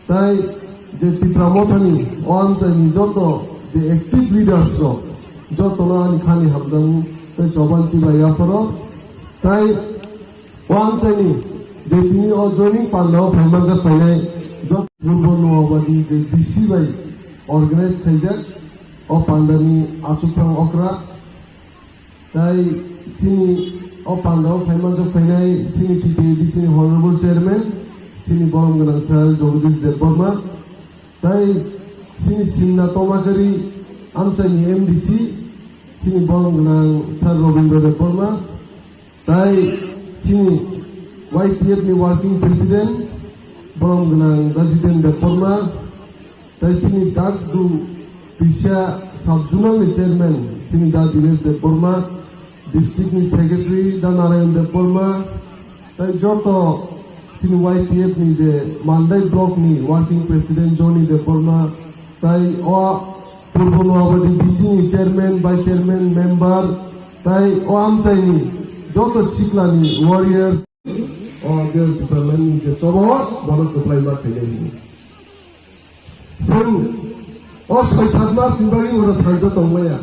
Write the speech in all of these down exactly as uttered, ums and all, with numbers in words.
Tai je Tipra Mothani o amchaini joto je active leaders rok, jotono ani khani hamjakmung tei choban chibai yapharo. Tai o amchaini je tini o joining pandao phaimanjak phainai joto Purbo Noabadi je D C bai organize khaijak o pandani achukphang okra. Tai chini o pandao phaimanjak phainai chini T T A D C ni Honorable Chairman, chini borom gwnang sir Jagadish Debbarma, tai chini Simna Tomakari amchaini M D C, chini borom gwnang sir Robindra Debbarma, tai chini Y T F ni Working President, borom gwnang Rajiten Debbarma, tai chini Dakdu Tisa Sub-Zonal ni Chairman, chini Da Dinesh Debbarma, District ni Secretary Da Narayan Debbarma, tai joto chini Y T F ni je Mandai Block ni Working President Johnny Debbarma, tai o Purbo Noabadi D C ni Chairman, Vice Chairman, Member, tai o amchaini joto sikla ni warriors, o Department ni je choba o bono kwplai ma khainai hino. Chwng o soi sat mas ni bagwi oro thansa tongmaya.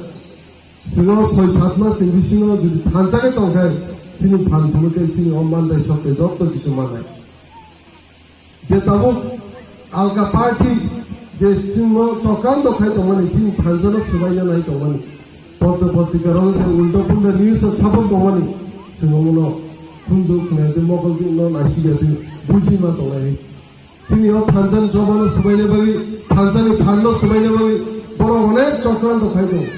Chwng o soi sat mas ni bisingo jodi thansa khe tongkhe, chini phan phunukhe chini o mandai sokhe joto kisu manai. Je tabuk alka party je chwngno chokranto khai tongmani, chini thansa no swbaina nai tongmani. Potro potrika rok je ulto pulto news o sabok tongmani, chwng omono khundu khunai je mokol no naisik ya twi buji ma tongnai. Chini o thansa ni choba no swbaina bagwi, thansa ni phan no swbaina bagwi borok onek chokranto khai tongo.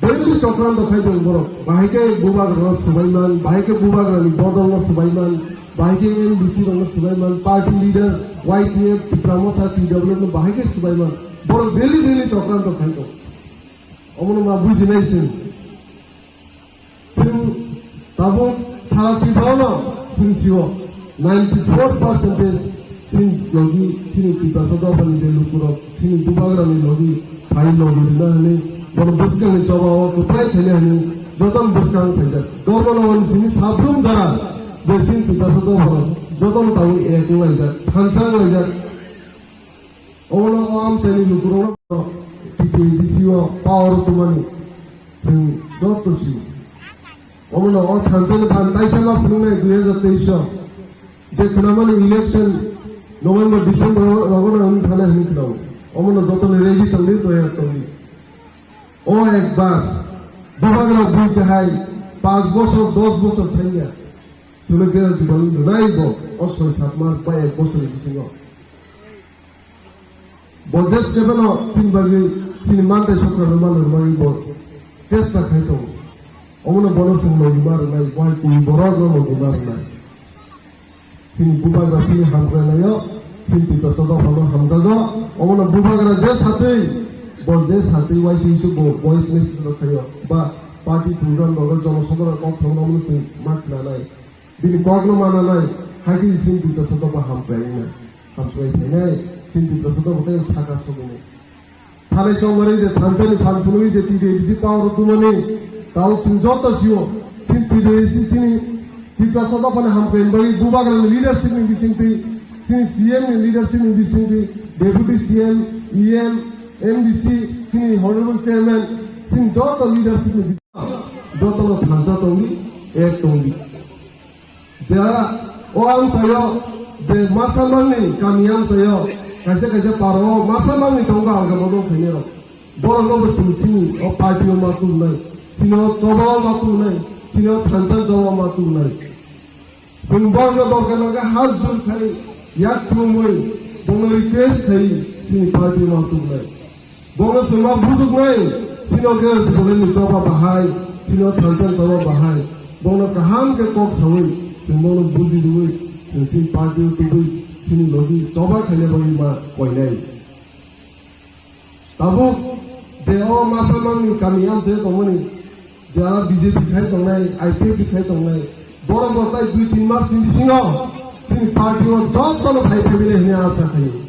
Daily chokranto khai tongo borok. Bahai khe bubagra no swbai man, bahai khe bubagra ni bodol no swbai man, bahai khe M D C rok no swbai man, party leader, Y T F, Tipra Motha, T W F no bahai khe swbai man. Borok daily daily chokranto khai tongo. Omono ma bujinai chwng. Chwng tabuk sara Tripura no chwng sio ninety four percentage chini logi chini Tiprasa dophani je lukurok chini bubagrani logi phai logi rwna hwnwi bono bwskangni choba o kwplai khaina hwnwi jotono bwskang khaijak. Dormano hwnwi chini sabrum jora je chini Tiprasa dophano jotono tabuk ek wnglaijak, thansa wnglaijak. Omono o amchaini lukurokno T T A D C o power tongmani chwng joto sio. Omono o thansa ni phan taisa ma phunuknai dui hazar teis o je khwnamani election November, December rogo no wng thana hwnwi khwnao. Omono jotono ready tongdi, toyar tongdi. O ekbar bubagra bui kahai panch bosor, dos bosor sanya. Chwngno guarantee bo nai bo o soi sat mas ba ek bosor ni bisingo. Bo je sebeno chini bagwi chini mantai sokra rwma rwmani bo chesta khai tongo. Omono bono chwng logi ma rwnai, bo hai twi borok no logi ma rwnai. Chini bubagra chini hamkrainaio chini Tiprasa dophano hamjago. Omono bubagra je satwi, bo je satwi uaisingsu bo voice message rok khaio ba party program rogo jonosabha rok kok thangno omono chwng ma khwnanai. Bini kokno mananai, hai khe chini Tiprasa dopha hamkrai wngnai, hamkrai phainai, chini Tiprasa dopha tei saka sogwini. Thanai chongmani je thansa ni phan phunugwi je T D A D C power o tumani, tao chwng joto sio, chini T D A D C chini Tiprasa dophani hamkrai bagwi bubagrani leadership ni bisingtwi, chini C M ni leadership ni bisingtwi, Deputy C M, E M, M D C, chini Honorable Chairman, chini joto leadership ni bisingtwi jotono thansa tongdi, ek tongdi. Je o amchaio, je masamangni kami amchaio, kaisa kaisa parao masamangni tongo alga bodol khainai rok. Borokno bo chwng chini o party o ma tubunai, chini o choba o ma tubunai, chini o thansa choba o ma tubunai. Chwng borokno dorkar nangkha hat jur khai yak thumwi bongno request khai chini party o ma tubunai. Bono chwngma bujuknai, chini o Greater Tipraland ni choba bahai, chini o thansa choba bahai. Bono kaham khe kok sawi, chwng bono buji rwui, chwng chini party o tubui, chini logi choba khaina bagwi ma koinai. Tabuk je o masamangni kami amchaio tongmani, je aro B J P khai tongnai, I P F T khai tongnai, borok bo tai dui tin mas ni bisingo chini party o jotono phai phaiwi nai hwnwi asa khaio.